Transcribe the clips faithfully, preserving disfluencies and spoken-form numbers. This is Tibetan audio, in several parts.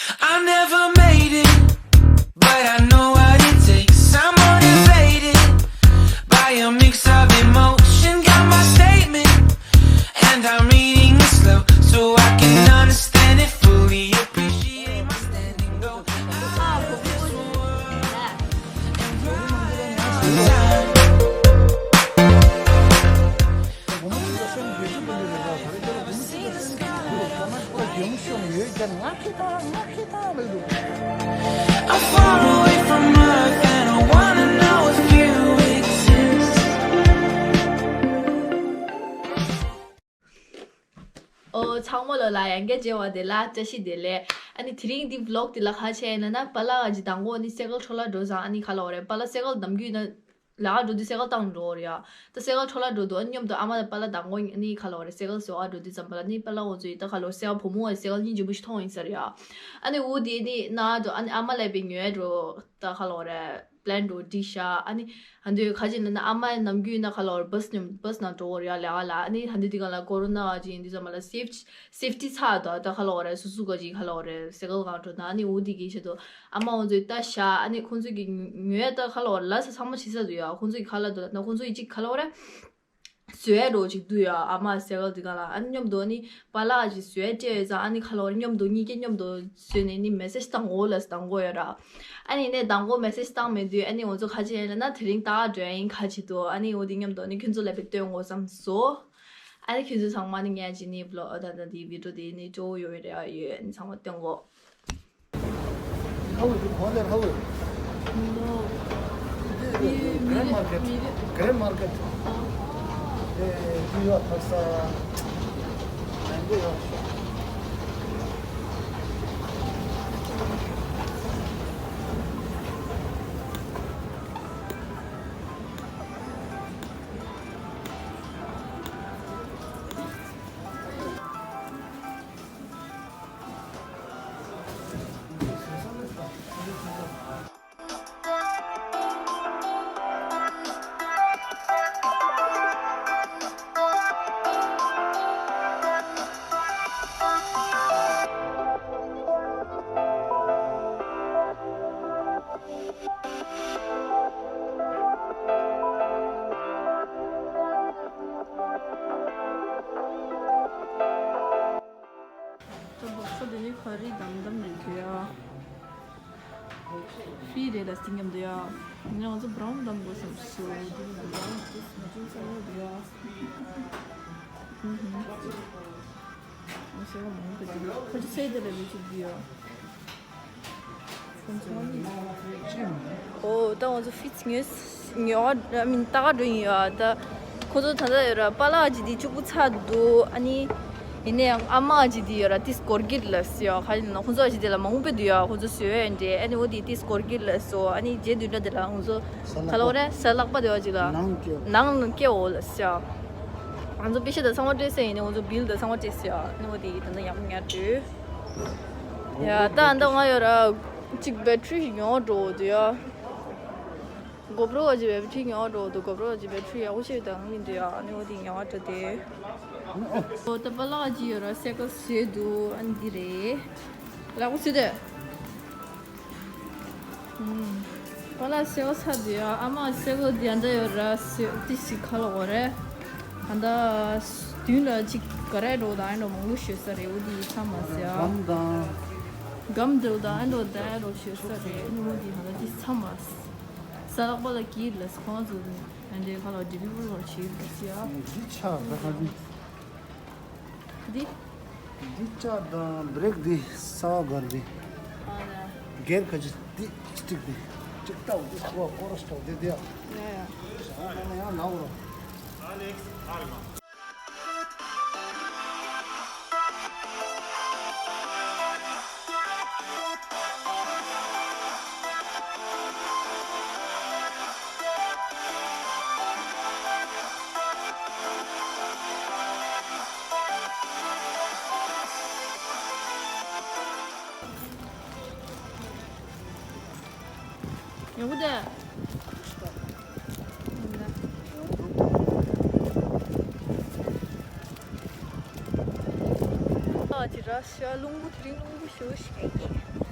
I never made it, but I know what it takes. I'm motivated by a mix of emotion. Got my statement, and I'm reading it slow so I can understand it fully. Appreciate my standing, though. I love this world and ride this time. I'm far away from earth and I wanna know if you exist. ཨོ། ཚང་མ་ལ་ལ་ཡང་བསྐྱར་མཇལ་བ་བདེ་ལེགས། བཀྲ་ཤིས་བདེ་ལེགས། ཨ་ནི་དེ་རིང་འདི་བི་ལོག་འདི་ལ་ག་རེ་བྱས་ཡིན་ན། པཱ་ལགས་ཀྱི་མདང་དགོང་ནི་སེ་ཀལ་འཕྲོ་བརླག་འགྲོ་ཙང་། ཨ་ནི་ག་ལབ་དགོས་རེད། པཱ་ལགས་སེ་ཀལ་འདམ་རྒྱུ་ཡིན་ན། ལས་ཀ་འགྲོ་དུས་སེ་ཀལ་བཏང་འགྲོ་གི་རེད་ཡ། ད་སེ་ཀལ་འཕྲོ་བརླག་འགྲོ་འདུག་ཨ་ནི་མཉམ་དུ་ཨ་མ་དང་པཱ་ལགས་མདང་དགོང་ཨ་ནི་ག་ལབ་དགོས་རེད། སེ་ཀལ་བཟོ་ག་འགྲོ་དུས་ཙམ་པ་ལ་ནི་པཱ་ལགས་ཁོང་ཚོ་ཡི་ད་ག་ལབ་དགོས། སེ་ཀལ་སྙིང་རྗེ་པོ་ཞིག་མཐོང་ཡིན་ས་རེད་ཡ། ཨ་ནི་འོ་དེ་ནི་ན་འགྲོ། ཨ་ནི་ཨ་མ་ལ་ཕར་ཉོ་འགྲོ། ད་ག་ལབ་དགོས་རེད། པི་ལེན་འགྲོ་འགྲིག་ཤག་ཨ་ནི་ཧ་འདོད་ག་ཅི་ན་ན་ཨ་མ་ནམ་རྒྱུན་ན་ག་ལབ་དགོས་རེད། བྷ་སི་ནང་བྷ་སི་ནང་འགྲོ་གི་རེད་ཡ། ལས་ཀ་ལ། ཨ་ནི་ཧ་འདོད་དེ་ག་ལ་ཀོ་རོ་ན་ག་ཅི་ཡིན་དུས་ཙམ་པ་ལ་སེབ་སེབ་ཊི་ཚ་འདུག་ད་ག་ལབ་དགོས་རེད། སོ་སོ་ག་ཅི་ག་ལབ་དགོས་རེད། སེ་ཀལ་གང་འགྲོ་ན། ཨ་ནི་འོ་དེ་གི་ཆེད་དུ་ཨ་མ་ཁོང་ཚོས་ལྟ་ཤག་ཨ་ནི་ཁོང་ཚོས་ཀྱི་ཉོས་ད་ག་ལབ་དགོས་རེད། ལ་ས་ཚང་མ་བྱེད་ས་འདུག་ཡ། ཁོང་ཚོས་ཀྱི་ག་ལབ་དགོས་ན། ཁོང་ཚོས་ཀྱི་གཅིག་ག་ལབ་དགོས་རེད། བཟོ་ཡ་འདྲ་ཅིག་འདུག་ཡ། ཨ་མ་སེ་ཀལ་དེ་ག་ལ། ཨ་ནི་མཉམ་དུ་ཨ་ནི་པཱ་ལགས་ཀྱིས་བཟོ་ཡ་སྤྲད་ཡོད་ཙང་། ཨ་ནི་ག་ལབ་དགོས་རེད། མཉམ་དུ་གཉིས་ཀས་མཉམ་དུ་བཟོས་ནས་ནི་མེ་སེ་ཇི་བཏང་དགོས་ལབ་ཟེར་བཏང་དགོས་ཡོད་ར། ཨ་ནི་ནས་མདང་དགོང་མེ་སེ་ཇི་བཏང་མེད་དུས། ཨ་ནི་ང་ཚོ་ག་ཅི་ཡིན་ལབ་ན། དེ་རིང་ལྟ་ག་འགྲོ་ཡ་ཡིན་ག་ཅི་འདུག་ཨ་ནི་འོ་དེ་མཉམ་དུ་ཨ་ནི་ཁྱོད་ཚོ་ལ་ཕར་སྟོན་དགོས་བསམ་སོང་། ཨ་ནི་ཁྱོད་ཚོ་ཚང་མ་ནི་ངས་ཅི་ནི་བི་ལོག་ཨ་ད་ད་དེ་བི་ཌི་ཡོ་དེ་ནི་སྤྲོ་བོ་ཡོད་རེད་ཡ། ཡོད། ཨ་ནི་ཚང་མ་སྟོན་དགོས། How is it? How is it? No. Grain market. Grain market. Eh, do you have pasta? Mango, yeah. ད་སྦག་ས་དེ་ནི་ཁ་རི་དམ་དམ་རེད་འདུག་ཡ། ཧྥི་རེད་ལ་སི་ཉམས་འདུག་ཡ། ང་ཚོ་བྷ་རའུན་དམ་དགོས་བསམ་སོང་། དེ་ནི་བྷ་རའུན་དེ་མ་བྱུང་ཚང་མ་འདུག་ཡ། ཧུམ་ཧུམ། ང་ཟེར་བ་མང་པོ་འདུག་ཁ་ཅིག་སེ་དེ་ལ་མི་གཅིག་འདུག་ཡ། ཁོང་ཚོ་ཨོ་ད་ང་ཚོ་ཧྥི་ཉོས་ཉོ་བ་མིན་ལྟ་ག་འགྲོ་ཡིན་ཡ། ད་ཁོ་ཚོ་ད་ལྟ་ཡོད་ར། པཱ་ལགས་ཀྱི་དེ་གཅིག་པུ་ཚར་འདུག་ཨ་ནི་ཡིན་ན་ཡང་ཨ་མ་ཀྱི་དེ་ཡོད་ར། ཏིས་སྐོར་གྱི་ལ་སི་ཡ། ཁ་ཡིན་ན་ཁོང་ཚོ་ཀྱི་དེ་ལ་མང་པོ་འདུག་ཡ། ཁོང་ཚོ་བཟོས་ཡ་འདྲ། ཨ་ནི་འོ་དེ་ཏིས་སྐོར་གྱི་ལ་སོ། ཨ་ནི་རྗེས་མདུན་ད་དེ་ལ་ང་ཚོ་ག་ལ་འོ་རེད། ས་ལག་པ་དེ་བ་ཅིག་ལ་ནང་སྐྱེ་ནང་སྐྱེ་འོ་ལ་སི་ཡ། ང་ཚོ་པེ་ཤ་ད་ཚང་མ་སྤྲད་སེ་ཡིན་ན། ང་ཚོ་བིལ་ད་ཚང་མ་སྤྲད་སེ་ཡ། ཨ་ནི་འོ་དེ་ད་ད་ཡང་ཉར་དུས། ཡ་ད་ཨ་འདྲ་ང་ཡོད་ར། གཅིག་བེ་ཊི་རི་ཉོ་འགྲོ་འདུག་ཡ། གོ་པྲོ་བ་ཅིག་བེ་ཊི་རི་ཉོ་འགྲོ་འདུག་གོ་པྲོ་བ་ཅིག་བེ་ཊི་རི་ཡག་པོ་ཞིག་དང་མི་འདུག་ཡ། ཨ་ནི་འོ་དེ་ཉོ་འགྲོ་དེ། ཨོ་ད་པཱ་ལགས་ཅིག་ཡོད་ར། སེ་ཀལ་བཟོས་འདུག་ཨ་ནི་འདི་རེད། ལག་པ་ཚུད་དེ། ཨུམ། པཱ་ལགས་སེ་ཀལ་ཚར་འདུག་ཡ། ཨ་མ་སེ་ཀལ་འདི་ཨ་འདྲ་ཡོད་ར། སེ་ཏི་སི་ཁ་ལ་འོ་རེད། ཨ་འདྲ་མདུན་ལ་ཅིག་ག་རེ་འགྲོ་དང་ཨ་འགྲོ་མང་པོ་ཞོད་ས་རེད། འོ་དེ་ཚང་མ་ཟེར་ཡ། སྒམ་དང་། སྒམ་འགྲོ་དང་ཨ་འགྲོ་དང་ཨ་འགྲོ་ཞོད་ས་རེད། འོ་དེ་ཨ་འདྲ་ཅིག་ཚང་མ། ས་ལག་པ་ལ་གྱིས་ལ་ཁོང་ཚོ་ཨ་འདྲའི་ཁ་ལ་ཌི་ལི་ཝར་བྱེད་པ་ཟེར་ཡ། འདི་ཆགས་ད་ཁ་ཅིག་འདི། འདི་ལྕགས་དང་བྷི་རེག་འདི་ས་བ་སྒར་འདི། ཨ་ལ། སྒེར་ཁ་ཅིག་འདི་སི་ཊིག་འདི། ཅིག་ལྟ་འོ་འདི་ཁོ་བ་ཁོ་ར་སི་ཊོག་འདི་འདི་ཡ། ཡ་ཡ། ས་བ་ན་ཡང་ལའོ་རོ། ཡོང་གི་འདུག་ཨ་ཅི་ར་ཤ་རླུང་བུ་དེ་རིང་རླུང་བུ་ཞེ་པོ་ཞིག་ཡིན།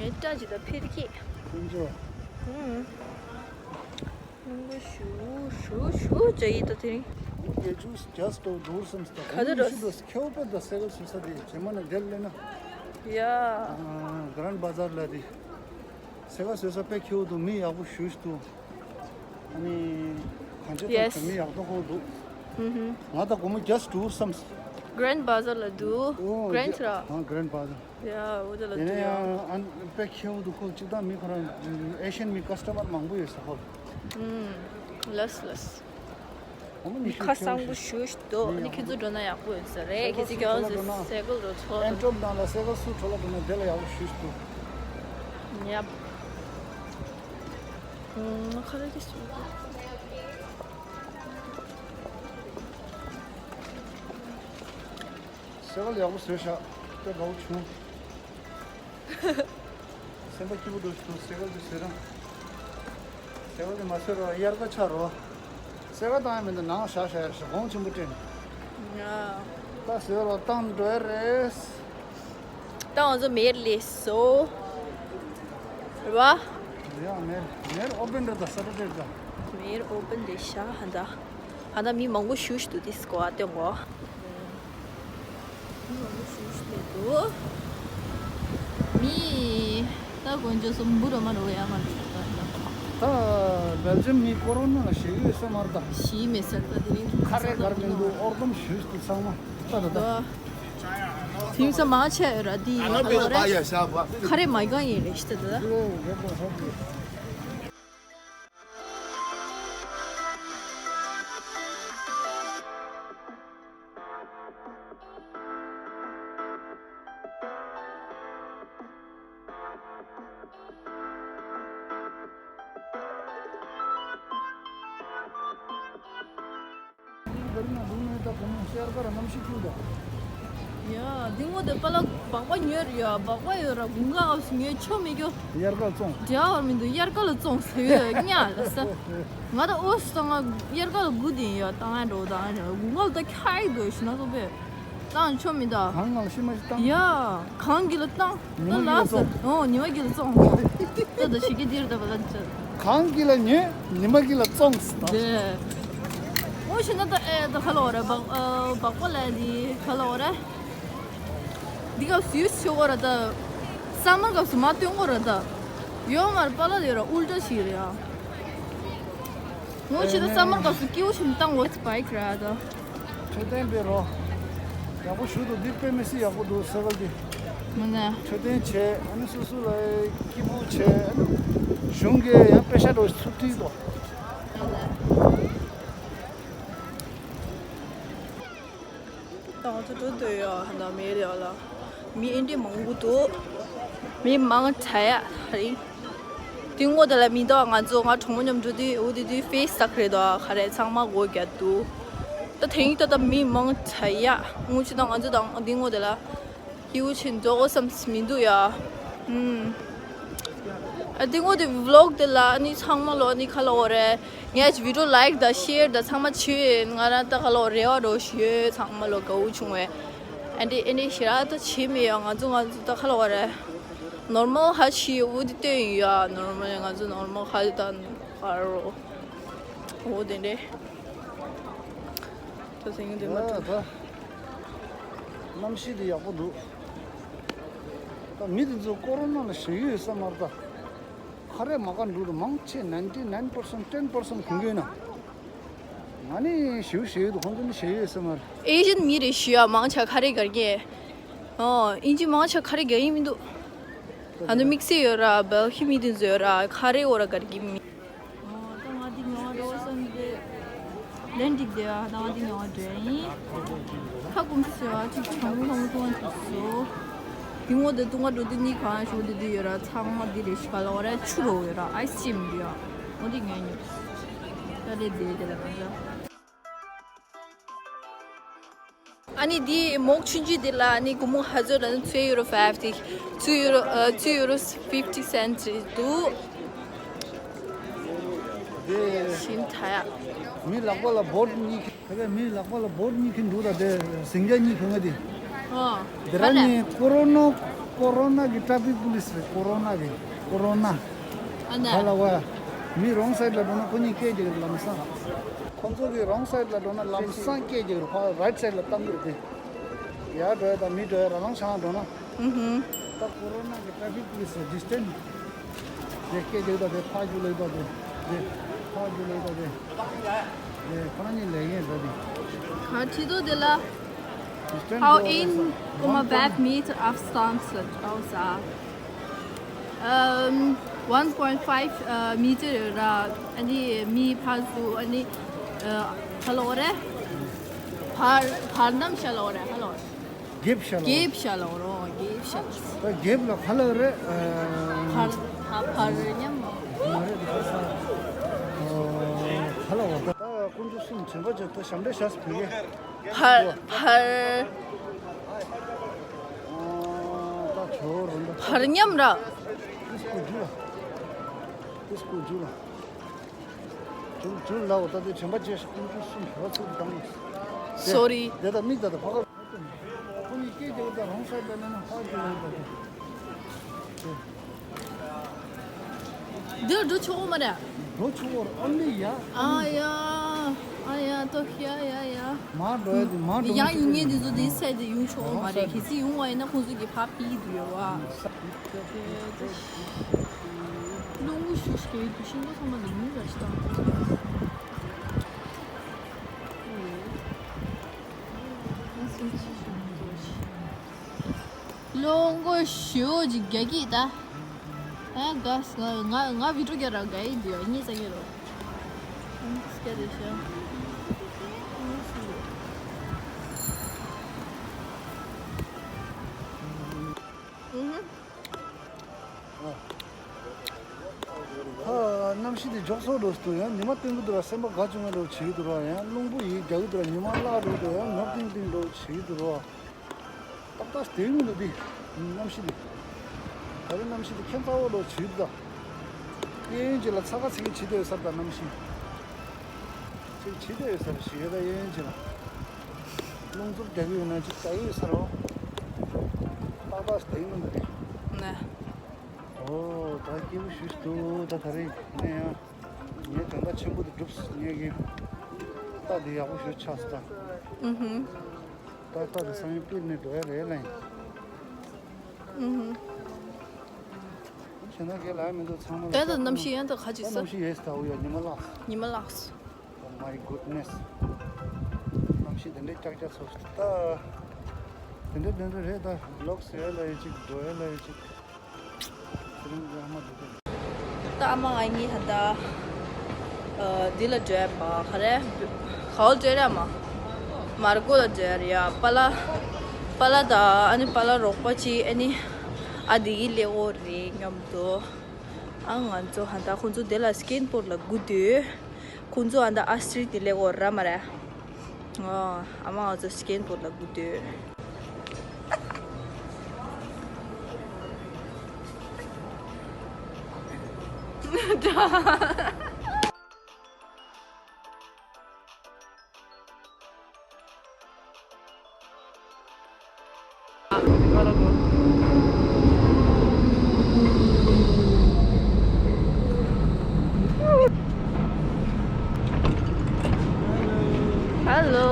ངའི་སྐྲ་ཅིག་དང་འཕེལ་གྱི། ཀུན་སྤྱོད། ཧུམ། ལུང་པ་ཞུ་ཞུ་ཞུ་བྱ་ཡི་ད་དེ་རིང་། ངས་ཇུས་ཇ་སི་ཊི་འགྲོ་བསམ་སྟེ། ག་དུ་འགྲོ། ཤི་དོ་ཁེའུ་པད་དང་སེ་གལ་བཟོ་ས་དེ་རྗེས་མ་ནས་དེར་སླེབས་ན། ཡ། གྷ་རན་ཌི་བ་ཛར་ལ་དེ། སེ་གལ་བཟོ་ས་དཔེ་ཁེའུ་འདུག་མི་ཡག་པོ་ཞེ་པོ་ཅིག་འདུག་ཨ་ནི། གང་ཅི་ཡེ་སི། དང་མི་ཡག་པོ་ཁོ་འདུག་ཧུམ་ཧུམ། ང་ད་དགོང་མོ་ཇ་སི་ཊི་འགྲོ་བསམ། གྷ་རན་ཌི་བ་ཛར་ལ་འདུག་ཨོ། གྷ་རན་ཌི་ཛ། ཨ། གྷ་རན་ཌི་བ་ཛར། ཡ། འོ་དེ་ལ་དེ་འདུག་ཡ། ནས་ཡང་ཨ་ནི་དཔེ་ཁེའུ་འདུག་ཁོ་གཅིག་དང་མི་ཁོ་རང་ཨེ་ཤི་ཡན་མི་ཁ་སི་ཊ་མར་མང་པོ་ཡོད་ས་ཁོ། ཧུམ། ལགས་ལགས། ཁོ་མོ་མི་ཁ་ཤས་ཁེའུ་བཟང་པོ་ཞེ་པོ་ཞིག་འདུག་མི་ཨ་ནི་ཡག་ཁྱེད་ཚོ་པོ་འགྲོ་ན་ཡག་པོ་ཡོད་ས་རེད། ཁྱེད་ཚོ་ཁྱེད་ཚོ་སེ་གལ་འགྲོ་ན། སེ་གལ་འགྲོ་ཚོ་ཨན་ཊོབ་ནང་ལ་སེ་གལ་སུ་འགྲོ་ལ་འགྲོ་ན་དེ་ལ་ཡག་པོ་ཞེ་པོ་ཞིག་འདུག་ཡབ། ཁ་རེ་དེ་ཞུ། སེ་གལ་ཡག་པོ་བཟོས་ཤག་དཔེ་དགའ་པོ་བྱུང་། སེམས་པ་སྐྱིད་པོ་འདུག་ཞུ། སེ་གལ་དེ་བཟོས་རང་། སེ་གལ་དེ་མ་བཟོས་རོགས། དབྱར་ཁ་ཆགས་རོགས། སེ་གལ་བཏང་ཡ་མི་འདུག་ནང་བཞག་བཞག་ཡ་ཞག་གོང་ཆེན་པོ་སྤྲད། ཡ། ད་བཟོས་རོགས་བཏང་འགྲོ་ཡ་རེད། ད་ང་ཚོ་མེར་སླེབས་སོང་། རེད་པ། ཡ་མེར་མེར་ཨོ་པན་རེད་ད་སེ་ཊར་ཌེ་རེད་ད། མེར་ཨོ་པན་རེད་ཤག་ཧ་ད། ཧ་ད་མི་མང་པོ་ཞེ་པོ་ཞིག་འདུག་དེ་སྐོར་བ་སྟོན་གོ། མི་མང་པོ་ཞེ་པོ་ཞིག་སླེབས་འདུག་མི་ད་དཀོན་མཆོག་གསུམ་འབུ་ར་མ་ར་བ་ཡ་མ་རེད་ད། ད་སྦེལ་ཇམ་མི་ཀོ་རོ་ན་ལ་ཞེད་ཡོད་ས་མ་རེད་ད། ཞེད་མེད་ས་ད་དེ་རིང་ཁ་རས་གར་མི་འདུག་ཨོར་སྡོམ་ཞེ་པོ་ཞིག་འདུག་ཚང་མ་ད་ད་ད། དེང་སང་མང་ཆེ་ར་དེ་ཡིན་ཨ་ལོ་རེད། ཁ་རས་མ་གང་ཡིན་རེད་ཤི་ད་ད། ཡ། འདི་ངོ་དེ་པ་ལགས་སྦག་སྦག་ཉོས་རེད་ཡ། སྦག་སྦག་ཡོད་ར་དགུན་ཁ་སྐབས་སུ་ཉོས་ཆོག་མི་རྒྱུ། དབྱར་ཁ་བཙོང་། འདྲ་བར་མི་འདུག་དབྱར་ཁ་ལ་བཙོང་ཟེར་ཡོད་ཉག་ལ་ས། ང་ད་ཨོ་སི་ད་ང་དབྱར་ཁ་ལ་དགུ་དེ་ཡ་བཏང་ཡ་འགྲོ་བཏང་ཡ་འགྲོ་དགུན་ཁ་ལ་ད་ཁྱག་ཡི་འདུག་ཞུ་ན་སོ་པས། བཏང་ཆོག་མི་འདུག་གངས་ལ་ཤི་མ་ཤི་བཏང་། ཡ། གངས་དཀྱིལ་ལ་བཏང་། ཉི་མ་དཀྱིལ་ལ་བཙོང་། ཨོ་ཉི་མ་དཀྱིལ་ལ་བཙོང་། ད་ད་ཞིག་གི་འདིར་ད་བ་ལ་ཅི། གངས་དཀྱིལ་ལ་ཉོས། ཉི་མ་དཀྱིལ་ལ་བཙོང་། དེ། ཨོ་ཤི་ན་ད་ཨེ་ད་ཁ་ལོ་རེ་བག་ཨ་བག་པ་ལ་འདི་ཁ་ལོ་རེ། འདི་སྐབས་སུ་ཡུས་ཆོག་གོ་ར་ད། སམ་མར་སྐབས་སུ་མ་སྟོན་གོ་ར་ད། ཡོད་མར་པ་ལ་དེ་ར་ཨུལ་ཏྲ་ཞིག་རེད་ཨ། ངོ་ཆེ་ད་སམ་མར་སྐབས་སུ་སྐྱིད་པོ་ཞིག་བཏང་གོ་བའི་ཀ་ར་ད། འཕྲོད་བསྟེན་སྤེལ་རོགས། ཡག་པོ་ཞུ་འདུག་འདི་དཔེ་མི་སྲིད་ཡག་པོ་འདུག་སེ་གལ་འདི། མི་ནས། འཕྲོད་བསྟེན་བྱས་ཨ་ནི་སོ་སོ་ལ་སྐྱིད་པོ་བྱས་ཨ་ནི་གཞུང་གི་ཡང་པེ་ཤ་འགྲོ་ཚུར་ཁྲིད་དོ། ད་ང་ཚོ་འགྲོ་འདོད་ཡོད་ཧ་ན་མེད་ཡོད་ལ། མི་ཨེ་འདྲས་མང་པོ་འདུག་མི་མང་དྲགས་ཡ་རེད། དེ་ངོ་དེ་ལ་མི་འདུག་ང་ཚོ་ང་གྲོགས་མོ་མཉམ་འགྲོ་དུས་འོ་དེ་དུས་ཕེ་སི་དག་རེད་དོ་ག་རེ་ཚང་མ་སྒོ་རྒྱག་འདུག་ད་དེང་ད་ལྟ་མི་མང་དྲགས་ཡ་ངོ་ཆེ་ད་ང་ཚོ་དང་དེ་ངོ་དེ་ལ་སྐྱིད་པོ་ཆེ་འགྲོ་དགོས་བསམ་མི་འདུག་ཡ། ཨུམ། ཨ་དེ་ངོ་དེ་བི་ལོག་དེ་ལ་ཨ་ནི་ཚང་མ་ལོ་ཨ་ནི་ཁ་ལོ་རེད། ངས་བི་ཌིའོ་ལའིག་དང་ཤེར་དང་ཚང་མ་བྱས་ཡོད། ང་རང་ད་ག་ལོ་རེ་བ་འགྲོ་ཞུ་ཡོད། ཚང་མ་ལོ་དགའ་བོ་བྱུང་བས། ཨ་འདྲི་ཨ་འདྲི་ཞེ་དྲག་ད་བྱས་མེད་ཡ། ང་ཚོ་ང་ཚོ་ད་ག་ལོ་རེད། ནོར་མལ་ཧ་ཆི་འུ་དེ་སྟོན་ཡོད་ཡ། ནོར་མལ་ང་ཚོ་ནོར་མལ་ཧ་ད་ག་རོ་འོ་དེ་འདྲས། ད་སེང་གེ་དེ་མ་ཡ་ད་གནམ་གཤིས་དེ་ཡག་པོ་འདུག་ད་མི་དེ་ཚོ་ཀོ་རོ་ན་ལ་ཞེད་ཡོད་ས་མ་རེད་ད། ཁ་རས་མ་ག་འགྲོ་རུ་མང་ཆེ་ninety nine percent ten percent གོན་གྱི་ཡོད་ན། ང་ནི་ཞེའུ་ཞེ་ཡོད་དུ་ཁོང་ཚོ་ནི་ཞེ་ཡོད་ས་མ་རེད། ཨེ་ཤན་མི་རེ་ཞུ་ཡ་མང་ཆ་ཁ་རས་གར་གྱི། ཨོ་ཨིན་ཇི་མང་ཆ་ཁ་རས་གར་གྱི་མི་འདུག་ད་ནི་དམིགས་བསལ་ཡོད་ར་སྦལ་ཧི་མི་དེ་ཚོ་ཡོད་ར་ཁ་རས་འོ་ར་གར་གྱི་མི། ཨོ་ད་ང་འདི་ངོ་འགྲོ་བསམ་སྟེ། ལན་འགྲིག་དེ་ཨ་ད་ང་འདི་ངོ་འགྲོ་ཡིན། ཁ་ཀུམ་སི་ཨ་ཅིག་ཆང་ལོང་ཏུང་ཏུ་སོ། དེ་ངོ་དེ་ཏུང་ང་འགྲོ་དེ་ནི་གང་ཞོ་དེ་དེ་ཡོད་ར་ཚང་མ་འདི་རེ་ཤི་ག་ལ་འོ་ར་ཆུ་རོ་ཡོད་ར་ཨའི་སི་ཅིམ་འདི་ཨ། འོ་འདི་ངས་ཉོས། ད་རེ་དེ་དེ་ལ་ང་ད། ཨ་ནི་འདི་མོག་ཆུང་ཆུང་འདི་ལ་ཨ་ནི་སྒོར་མོ་ཧ་ཛར་ཨ་ནི་two euro fifty། two euro ཨ་two euro fifty cents རེད་འདུག་དེ་ཤིན་ཐ་ཡ། མི་ལག་པ་ལ་བོད་གཉིས་ཁེ། ད་པའི་མི་ལག་པ་ལ་བོད་གཉིས་ཁེ་འདུག་ད་དེ་ཟིང་རྒྱ་གཉིས་གོ་ང་དེ། ཨོ། དེ་ར་ནི་ཀོ་རོ་ནོ། ཀོ་རོ་ན་གི་ཊ་ཕིག་པུ་ལི་སི་རེད། ཀོ་རོ་ན་གི་ཀོ་རོ་ན། ཨ་ན། ག་ལ་བ། མི་རོང་སའིཌ་ལ་འགྲོ་ན་ཁོ་གཉིས་སྐད་རྒྱག་གི་རེད་ལམ་སང་། ཁོ་ཚོ་གི་རོང་སའིཌ་ལ་འགྲོ་ན་ལམ་སང་སྐད་རྒྱག་གི་རེད། ཕར་རའིཊ་སའིཌ་ལ་བཏང་གི་རེད་དེ། ཡར་འགྲོ་ཡ་དང་མི་འགྲོ་ཡ་ར་ལང་ཆང་འགྲོ་ན། ཨུ་ཧུ། ད་ཀོ་རོ་ན་གི་ཊ་ཕིག་པུ་ལི་སི་ཌི་སི་ཊེན་སི་དེ་སྐད་རྒྱག་ད་དེ་ཕར་རྒྱུག་ལེ་ད་དེ། དེ་ཕར་རྒྱུག་ལེ་ད་དེ། དེ་ཁོ་རང་གཉིས་ལས་ཡིན་ད་དེ། ག་ཁྲིད་དོ་དེ་ལ། How in Kumabaf meet of Stamps Ausa. Um, one point five uh, meter ར། ཨ་ནི་མི་ཕར་ཚུར། ཨ་ནི་ཨ་ཧ་ལོ་རེད། བར་བར་རྣམ་ཤ་ལོ་རེད། ཧ་ལོ། རྒྱེབ་ཤ་ལོ། རྒྱེབ་ཤ་ལོ་རོ། རྒྱེབ་ཤ་ལོ། ད་རྒྱེབ་ལ་ཧ་ལོ་རེད། ཨ། བར་ཧ་བར་མཉམ། མ་རེད་ད་ས། ཨ། ཧ་ལོ་བ་ད། ད་ཀུན་ཏུ་གསུམ་དྲན་པ་བརྗོད་ད་ཞབས་འདྲེན་བྱས་སུ་བུད་ཡེ། བར་བར། ད་ཇོ་རུ་འདུག་བར་མཉམ་ར། ཏིས་ཀུ་ཇུ་ལ། ཏིས་ཀུ་ཇུ་ལ། ཇུ་ཇུ་ལའོ་ད་དེ་དྲན་པ་བརྗེད་ཤག་ཀུན་ཏུ་གསུམ་ཞོ་ཚུགས་དང་། སོ་རི། དེ་ད་མིག་ད་ད་ཕ་ག་ཁོ་གཉིས་སྐད་རྒྱག་ད་རོང་སར་ད་ན་ན་ཕ་གི་ལ་ད་དེ། འདིར་འགྲོ་ཆོག་གོ་མ་རེད། འགྲོ་ཆོག་གོ་ཨ་ནི་ཡ། ཨ་ཡ། ཨ་ཡ་ཏོ་ཡ་ཡ་ཡ། མ་འགྲོ་ཡ་དེ་མ་འགྲོ། ཡང་ཡོང་ངེས་དེ་ཚོ་དེ་སད་དེ་ཡོང་ཆོག་གོ་མ་རེད། གལ་སྲིད་ཡོང་བ་ཡིན་ན་ཁོང་ཚོ་གི་ཕ་པི་དུ་ཡོད་བ། རླུང་བུ་ཞུ་ཞིག་གི་དུ་ཤིང་ཏོག་ཚང་མ་ལ་ཉུང་ར་ཞིག་དང་། རླུང་བུ་ཞུ་ཅིག་རྒྱ་གི་ད། ཨ་ག་ང་ང་ང་བི་ཀྲོ་རྒྱ་ར་ག་ཡི་དུ་ཡ་ཉི་ཙ་གི་རོ། སྐད་དེ་ཤ། ཨ། གནམ་གཤིས་དེ་མགྱོགས་སོ་འགྲོ་སྟོ། ཡང་ཉི་མ་སྟོན་གི་འདུག་ར། སེམས་པ་དགའ་བྱུང་བའི་འགྲོ་བྱེད་ཀྱི་འདུག་ར། ཡང་རླུང་བུ་ཡིས་རྒྱག་གི་འདུག་ར། ཉི་མ་བརླག་འགྲོ་འདུག་ཡང་ནུབ་ཏིང་ཏིང་འགྲོ་བྱེད་ཀྱི་འདུག་ར། ཏག་ཏག་དེ་མི་འདུག་དེ་གནམ་གཤིས་དེ། ད་རེས་གནམ་གཤིས་དེ་ཁྱད་མཚར་བོ་འགྲོ་བྱེད་ཀྱི་འདུག་གཡས་གཡོན་ཅིག་ལ་ཚ་ཁ་ཚིག་གི་བྱེད་བསྡད་ཡོད་ས་རེད། ད་གནམ་གཤིས་ཅིག་བྱེད་བསྡད་ཡོད་ས་རེད་ཞིག་ཡོད། ད་གཡས་གཡོན་ཅིག་ལ་རླུང་འཚུབ་རྒྱག་གི་ཡོད་ན་ཅིག་རྒྱག་གི་ཡོད་ས་རེད། ཏག་ཏག་དེ་མི་འདུག་དེ། ནས། ཨོ་ད་སྐྱིད་པོ་ཞུ་ཞུ་འདུག་ད་ད་རེས་ནས་ཡང་ངས་དོན་དག་ཆེན་པོ་དེ་འགྲུབ་སོང་། ངས་ཀྱི་རྟ་འདི་ཡག་པོ་ཞིག་ཆགས་སོང་ད། ཨུ་ཧུམ། ད་རྟ་འདི་སང་ཉིན་སྤིར་ནས་འགྲོ་ཡ་རེད་ལ་ཡིན། ཨུ་ཧུམ། ཁྱེད་ན་གས་ལ་མི་འདུག་ཚང་མ་ལ་ད་ད་གནམ་གཤིས་ཡང་ད་ག་ཅིག་ས། གནམ་གཤིས་ཡས་ད་འུ་ཡ་ཉི་མ་ལགས། ཉི་མ་ལགས། Oh my goodness། གནམ་གཤིས་དེ་འདྲའི་ཀྱག་ཀྱག་ཚོ་ད། དེ་འདྲ་དེ་འདྲ་རེད་ད། ལོག་སེ་ལ་ཡོད་ཅིག་འགྲོ་ཡ་ལ་ཡོད་ཅིག་ད་ཨ་མ་ང་གཉིས་ད་ལྟ་འདི་ལ་འགྲོ་ཡ་མ་ག་རེ་ག་བོ་འགྲོ་ཡ་མ་མར་ཀོ་ལ་འགྲོ་ཡ་རེད་ཡ། པ་ལ་པ་ལ་ད་ཨ་ནི་པ་ལ་རོགས་པ་ཅིག་ཨ་ནི་ཨ་འདི་གི་ལས་འོ་རེད་སྙམ་དུ། ཨ་ང་ཚོ་ད་ལྟ་ཁོང་ཚོ་འདི་ལ་སྐེད་པོར་ལ་སྒུག་དུས། ཁོང་ཚོ་ཨ་ད་ཨ་སི་ཏི་དེ་ལས་འོ་ར་མ་རེད། ཨ་མ་ང་ཚོ་སྐེད་པོར་ལ་སྒུག་དུས། Hello.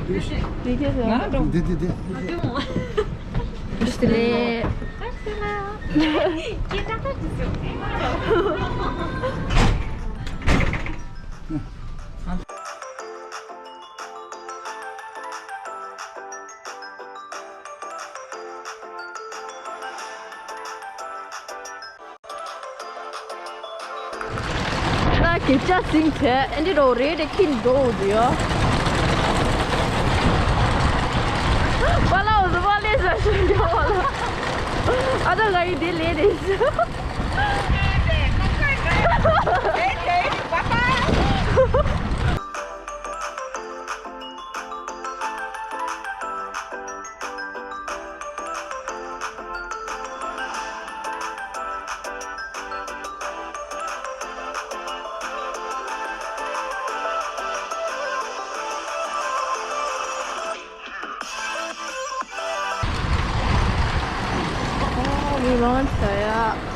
འདི་འདི་འདི། བཀྲ་ཤིས་བདེ་ལེགས། ད་གེ་ཅག་སིང་ཚེ་ཨེ་འདི་རོ་རེད་དེ་ཁྱིན་འགྲོ་འོ་དུ་ཡོ། པ་ལའོ་ཟི་པ་ལེ་ཟ་ཤུ་འགྲོ་ལ། ཨ་ད་ང་ཡི་དེ་ལེ་རེད་ཤུ། ཡིད་ལོང་བྱ་ཡ།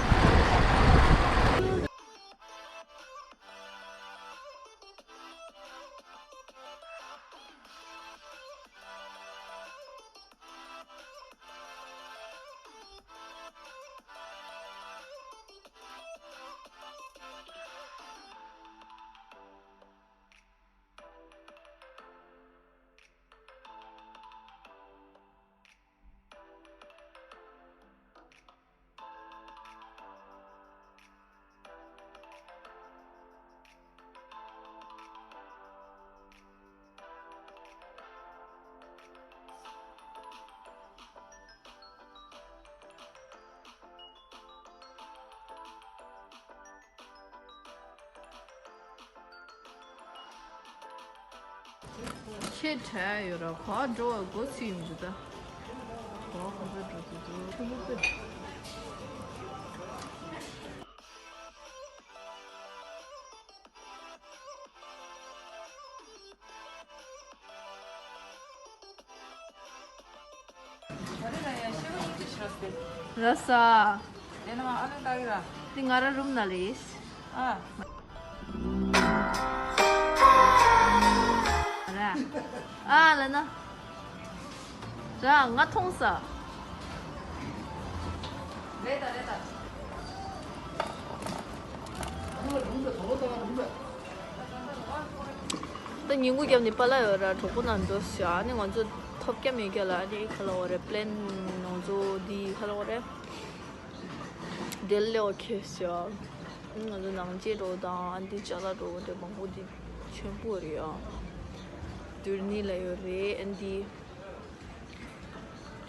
ཆེ་དྲགས་ཡོད་ར། ག་འགྲོ་བ་འགོ་ཚུགས་ཡོང་གི་ད། ག་ག་ཚོད་འགྲོ་ཚུགས་འདུག་ཁུ་ལུ་པེ། ར་ས། དེ་ང་ར་རུམ་ན་ལེས། ཨ། ར། ཨ་ལ་ན། ར་ང་མཐོང་ས། རེད་ད་རེད་ད། ད་ཉིན་གུང་རྒྱབ་ནས་པཱ་ལགས་ཡོད་ར། གྲོགས་པོ་ནང་འགྲོ་ཤག་ཨ་ནི་ང་ཚོ་ཐོབ་རྒྱ་མེད་རྒྱ་ལ། ཨ་ནི་ག་ལ་འོ་རེད། པི་ལེན་ནང་ཚོ་འདི་ག་ལ་འོ་རེད། དེ་ལས་འོ་ཁེ་ཤག་ང་ཚོ་ནང་ཆེ་འགྲོ་དང་། ཨ་འདི་ཅ་ལག་འགྲོ་འདྲ་མང་པོ་འདི་ཆེན་པོ་རེད་ཡ། དུར་ནི་ལ་ཡོད་རེད། ཨ་འདི།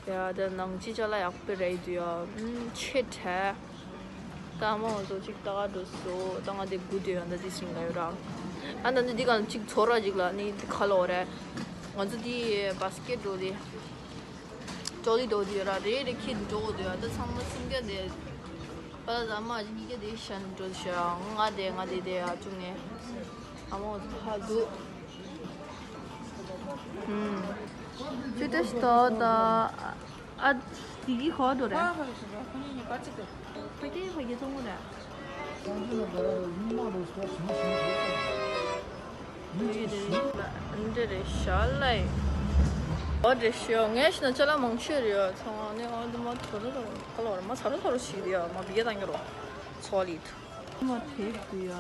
ཡ་ད་ནང་ཆེ་ཅ་ལག་ཡག་པོ་རེད་འདུག་ཡ། ཨུམ་ཆེ་དྲགས། ད་མོ་ཚོ་གཅིག་ལྟ་ག་འགྲོ་སོ། ད་ང་དེ་སྒུག་བསྡད་ཡོད། ད་འདི་སིང་ལ་ཡོད་ར། ཨ་ད་འདི་འདི་ག་ལ་གཅིག་ཚོར་ར་གཅིག་ལ་ནི་འདི་ག་ལ་འོ་རེད། ང་ཚོ་འདི་བ་སི་ཀེ་འགྲོ་དེ། ཅོ་ལི་འགྲོ་དེ་ཡོད་ར། རེ་རེ་ཁྱེར་འགྲོ་དེ་ཡོད། ད་ཚང་མ་སུམ་བརྒྱ་དེ། པཱ་ལགས་ཨ་མ་གཉིས་ཀ་དེ་ཤ་ནི་འགྲོ་ཤག་ང་དེ་ང་དེ་དེ་ཡ་བཅུག་ནས། ཨ་མ་ཕ་འདུག་ཨུམ། ཅི་ཏེ་ཤི་ཏོ་ད། ཨ་དེ་གི་ཁོ་དོ་རེད། ཕ་གི་ཕ་གི་ཚོང་གོ་རེད། འདི་རེད་ཤ་ལ་ཡིན། འོ་དེ་ཤོ་ངས་ཤི་ན་ཅ་ལག་མང་ཆེ་རེད་ཡ། ཚང་མ་ནི་ཨ་འདི་མ་ཐོ་རོ་ཐོ་རོ་ཁ་ལོ་རེད། མ་ཚ་རོ་ཚ་རོ་ཞིག་རེད་ཡ། མ་བི་ཡ་དང་གི་རོ་ཚོ་ལི་ཐུ། མ་དེབ་འདི་ཡ།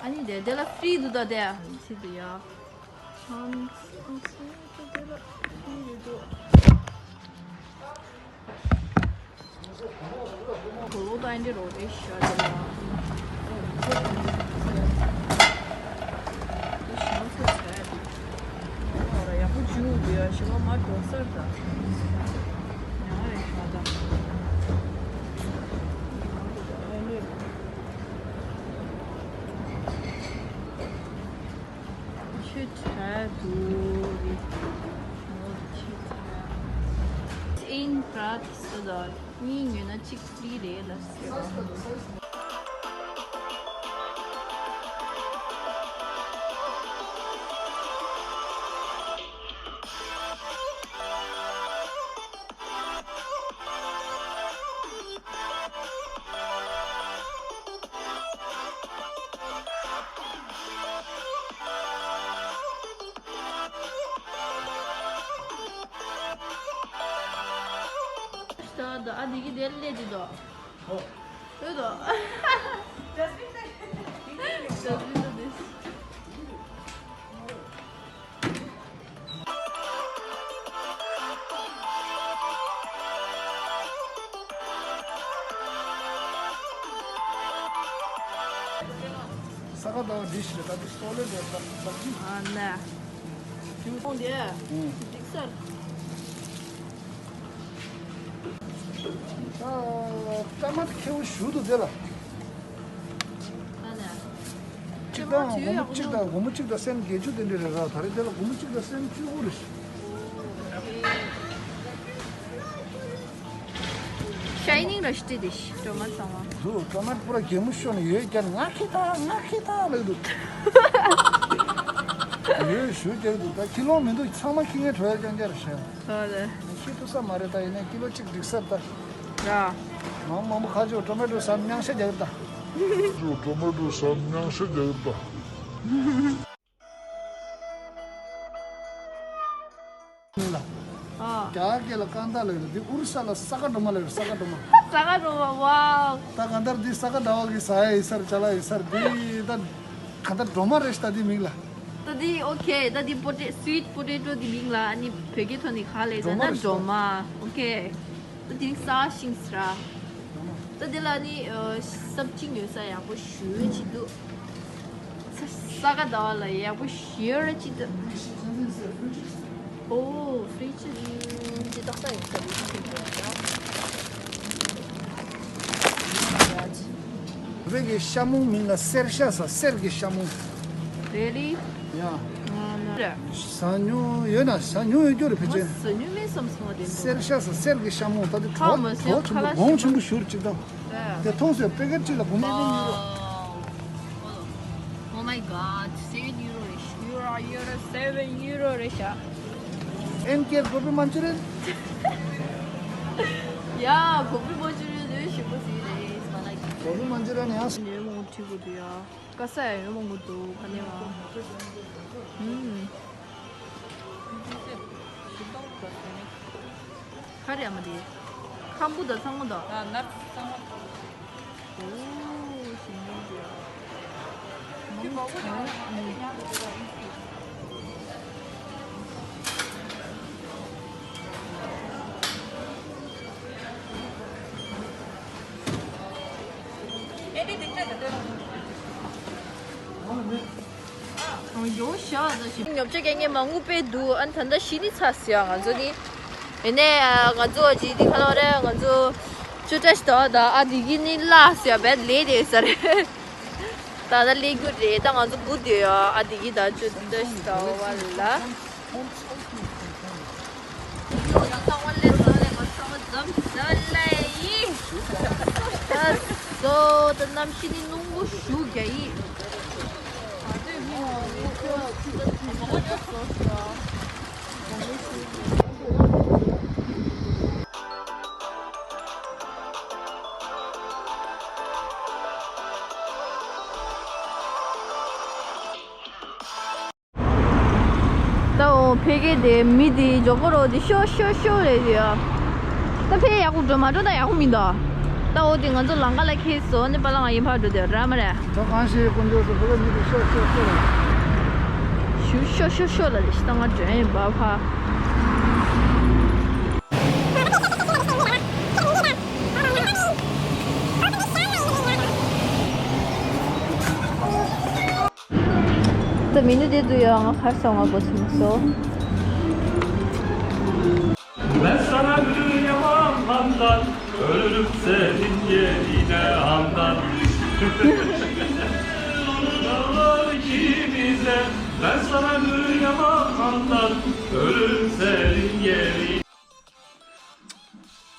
ཨ་ནི་དེ་དེ་ལ་ཧྥི་རི་འདུག་ད་དེ། ཚི་འདི་ཡ། ཧམ། དེ་ལ་ཧྥི་རི་འདུག་གོ་ལོ་ད་འདི་རོ་རེ་ཤ་དེ་ལ། དེ་ཤ་ཚ་ཚ་ཡ། ཨོ་ར་ཡག་པོ་འཇུ་འདུག་ཡ། ཞི་བ་མ་འགྲོ་སར་ད། ཉང་རེ་ཤ་ད། ཆུ་ཆ་དུ་རི། ཆུ་ཆ། ཨིན་པྲ་ཏི་སི་ད་གཉིས་ཉོས་ན་གཅིག་ཧྥི་རི་རེད་ལ་ཟེར་བ། ད་ད་ཨ་དེ་གི་དེ་ལས་དེ་དོ། ཨོ། དེ་དོ། ཇ་སི་མིན་དེ། ཇ་སི་མིན་དེ། ས་ག་ཟླ་བ་འདི་ཞིག་ད་དུ་སོག་ལེ་དེ་ད་ད་ཅི། ཨ་ནེ། ཁྱིམ་ཚང་དེ། ཨུ། འགྲིག་སར། ཨ། ཀྲ་མ་ཁེའུ་ཞུ་དུ་དེ་ལ། ཨ་ནེ། གཅིག་དང་སྒོར་མོ་གཅིག་དང་སྒོར་མོ་གཅིག་དང་སེན་བརྒྱད་ཅུ་དེ་འདྲ་རེད་ར། ད་རེས་དེ་ལ་སྒོར་མོ་གཅིག་དང་སེན་བཅུ་དགུ་རེད། ཤའི་ནིང་ར་ཤི་ཏི་དེ་ཤི་ཀྲོ་མ་ཚང་བ། དུ་ཀྲོ་མ་པུ་ར་གད་མོ་ཤོར་ནས་ཡོད་ཀྱང་ང་ཁི་ཐ་ང་ཁི་ཐ་ལབ་འདུག་ཡོད་ཞུ་རྒྱག་འདུག་ད་ཁྱི་ལོང་མི་འདུག་ཚང་མ་ཁྱི་ངན་བྲོ་ཡ་རྐྱང་རྐྱང་རེད་ཤག་ཨོ་ལེ། ཁྱི་ཐུབ་ས་མ་རེད། ད་ཡིན་ནའི་ཀི་ལོ་གཅིག་འགྲིག་ས་རེད་ད། ར། མང་མང་པོ་ཁ་ཆེ་ཊོ་མེ་ཊོ་ཟ་མྱང་ཤ་རྒྱག་གི་རེད་ད། ཊོ་མེ་ཊོ་ཟ་མྱང་ཤ་རྒྱག་གི་རེད་ད། ཨ། རྒྱ་སྐད་ལ་ཀན་ཌ་ལབ་ཡོད་རེད། འདི་ཨོ་རི་ས་ལ་ས་ག་སྒྲོལ་མ་ལབ་ཡོད་རེད། ས་ག་སྒྲོལ་མ། ས་ག་སྒྲོལ་མ། ཝའོ། ད་གང་ལྟར་འདི་ས་ག་ཟླ་བ་གི་ཟ་ཡ་ཡིན་ས་རེད། ཅ་ལག་ཡིན་ས་རེད། འདི་ད་གང་ལྟར་སྒྲོལ་མ་རེད་ཤག་ད་འདི་མིང་ལ། ད་འདི་ཨོ་ཁེ། ད་འདི་པོ་ཊེ་སུའིཊ་པོ་ཊེ་ཊོ་འདི་མིང་ལ་ཨ་ནི་བོད་སྐད་ཐོག་ནས་ག་ལབ་ཟེར་ན་སྒྲོལ་མ་རེད་ཤག་སྒྲོལ་མ། ཨོ་ཁེ། ད་འདི་ནི་ས་ཤིང་ཟེར་ར། ད་འདི་ལ་ནི་ཨ་སབ་ཅིང་ཡོད་ས་ཡག་པོ་ཞེ་པོ་ཅིག་འདུག་ས་ས་ག་ཟླ་བ་ལ་ཡག་པོ་ཞེ་པོ་ཅིག་འདུག་ཨོ་ཧྥི་རི་ཇི་འདི་ཏག་ས་ཡོད་ས་རེད། ཅི་ཞིག་འདུག་ཡ། བོད་ཀྱི་ཤ་མོང་མིང་ལ་གསེར་ཤ་ཟེར། གསེར་གྱི་ཤ་མོང་། Really? ཡ། ཟ་མྱོང་ཡོད་ན། ཟ་མྱོང་ཡོད་རྒྱུ་རེད་ཕལ་ཆེར། ཟ་མྱོང་མེད་བསམ་སོང་བ་དེ་འདྲ། གསེར་ཤ་ཟེར། གསེར་གྱི་ཤ་མོང་། ད་དེ་བྲོ་བ་ཆེན་པོ་གོང་ཆེན་པོ་ཞེ་པོ་ཅིག་དང་། དེ་མཐོང་སོང་། པེ་ཀེཊ་གཅིག་ལ་དགུ་མ་བདུན་ཡུ་རོ། Oh my god, seven euro རེད། ཡུ་རོ་ཡུ་རོ་seven euro རེད་ཤག་ཨེམ་ཀེ་གོ་བི་མན་ཅུ་རི་ཡན། ཡ། གོ་བི་མན་ཅུ་རི་ཡན་ལོས་ཞིམ་པོ་ཟིག་རེད། ང་ལ་གོ་བི་མན་ཅུ་རི་ཡན་ཡང་ཉོས་མོ་ཁྲིད་དགོས་འདུག་ཡ། དཀར་ས་ཡ་ཡོད་མང་པོ་འདུག་ཕ་ནས་མ། ཧུམ། ག་རེ་ཨ་མ་དེ། ཁམ་བུ་དང་ཚང་མ་དང་། ཨ། ནར་ཚང་མ་དང་། ཨོ། ཞིམ་པོ་འདུག་ཡ། མང་པོ་ཡོད། ཉོ་ཆ་རྐྱང་རྐྱང་མ་དངུལ་དཔེ་འདུག་ཨ་ནི་ད་ལྟ་གཞི་ནི་ཚར་ཟིན་ཡ། ང་ཚོ་ནི། ཡིན་ནའི་ང་ཚོ་ཅི་འདི་ག་ལོ་རེད། ང་ཚོ་ཅོ་ཅོ་ཞིག་དོ་ད། ཨ་འདི་གི་ནི་ལ་ཟེར་བས་ལས་དེ་ཟེར། ད་ད་ལས་རྒྱུ་རེད། ད་ང་ཚོ་སྒུག་བསྡད་ཡོད། ཨ་འདི་གི་ད་ཅོ་ཅོ་ཞིག་དོ་བ་ལ། ད་གནམ་གཤིས་ནི་རླུང་པོ་ཞེ་པོ་རྒྱག་གི། ད་འོ་ཕ་གི་དེ་མི་དེ་ཇོ་ཀོ་རོ་དེ་ཤོ་ཤོ་ཤོ་རེད་དེ། ད་ཕ་ཡག་པོ་འགྲོ་མ་འགྲོ་ད་ཡག་པོ་མི་འདུག་ད་འོ་དེ་ང་ཚོ་ལམ་ཁ་ལ་འཁེལ་སོང་ནི་པ་ལ་ང་ཡིན་ཕར་འགྲོ་དེ་ར་མ་རེད། ད་གང་ཞིག་དཀོན་མཆོག་གསུམ་ཕ་གི་མི་དེ་ཤོ་ཤོ་ཤོ་རེད། ཞུ་ཤོ་ཤོ་ཤོ་ལ་རེ་ཞིག་ད་ང་འགྲོ་ཡིན་པ་ཕ། ད་མི་ནུ་དེ་དུ་ཡང་ཧར་སང་བ་གོ་ཚིམ་སོ།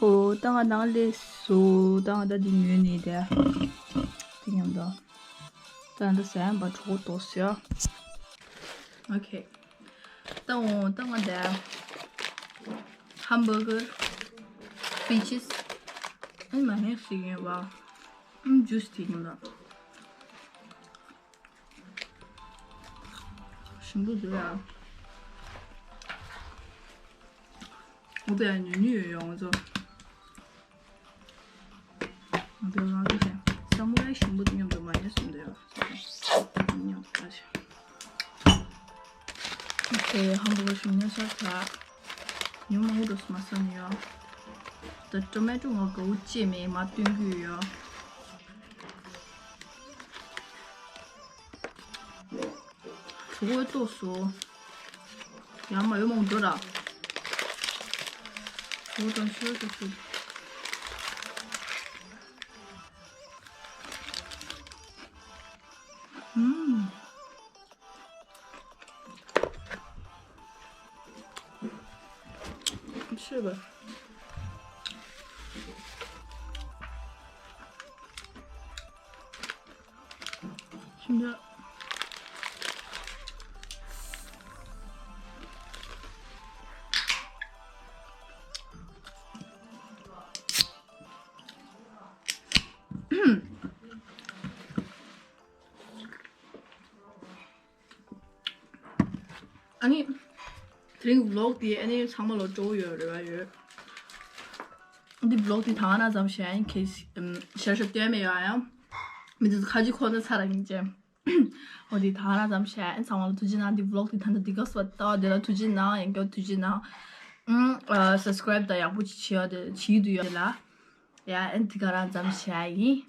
ཨོ་ད་ང་ནང་ལས་སུ་ད་ང་ད་འདི་ཉོས་ནས་དེ་དེ་མཉམ་དུ་ད་ང་ད་ཟ་ཡང་པ་གྲོགས་ཏོག་ཟེར། ཨོ་ཁེ། ད་འོ་ད་ང་ད་ཧམ་བྷར་གར་པི་ཅིས་ཨ་མ་ཧེ་ཞིག་ཡོད་པ། ཨམ་ཇུས་དེ་མཉམ་དུ། ཞིམ་པོ་འདུག་ཡ། འོ་དེ་ཡང་ཉོ་ཉོ་ཡོད་ཡོད་ང་ཚོ། ང་ཚོ་རང་ཚོ་བྱས་སམ་བྷོ་ཊ་ཞིམ་པོ་དེ་མཉམ་དུ་མ་ཉོས་སམ་དུ་ཡོད། མཉམ་དུ་ད་བྱས། དེ་ཧམ་བྷོ་གར་ཞིམ་ཉོ་ས་ད། ཉོ་མང་པོ་འདུག་མ་བསམ་ཡོད། ད་ཊོ་མེ་ཊོ་ང་དགའ་བོ་ཅེས་མེད་མ་སྟོན་གི་ཡོད། གྲོད་ཁོག་ལྟོགས་སོང་། ཡང་མ་ཡོང་མང་འགྲོ་ར། གྲོད་ཁོག་དང་ཤོར་ཤོར་ཤོར། ཨུམ། ཤོད་པ། ཞིམ་ལ། ཨ་ནི། དེ་རིང་vlog་དེ་ཨ་ནི་ཚང་མ་ལ་སྤྲོ་པོ་ཡོད་རེ་བ་ཡོད། འདི་vlog་དེ་ད་ག་ནས་མཚམས་བཞག་ཡིན་གལ་སྲིད་ཨམ་ཞར་ཞར་སྟོན་མེད་ཡོད་ཡང་། མི་དེ་ཚོ་ཁ་ཅིག་ཁོ་ན་ཚར་ར་ཡིན་ཅེ། འོ་དེ་ད་ག་ནས་མཚམས་བཞག་ཡིན། ཚང་མ་ལ་ཐུགས་རྗེ་གནང་། འདི་vlog་དེ་ད་ལྟ་འདི་ག་སོ་ལྟ་བ་དེ་ལ་ཐུགས་རྗེ་གནང་། ཡང་བསྐྱར་ཐུགས་རྗེ་གནང་། ཨམ་ཨ་subscribe་དང་ཡག་པོ་ཅིག་བྱེད་ཡ་དེ་བྱེད་ཀྱི་འདུག་ཡ་དེ་ལ། ཡ་ཨན་དེ་ག་རང་མཚམས་བཞག་ཡིན།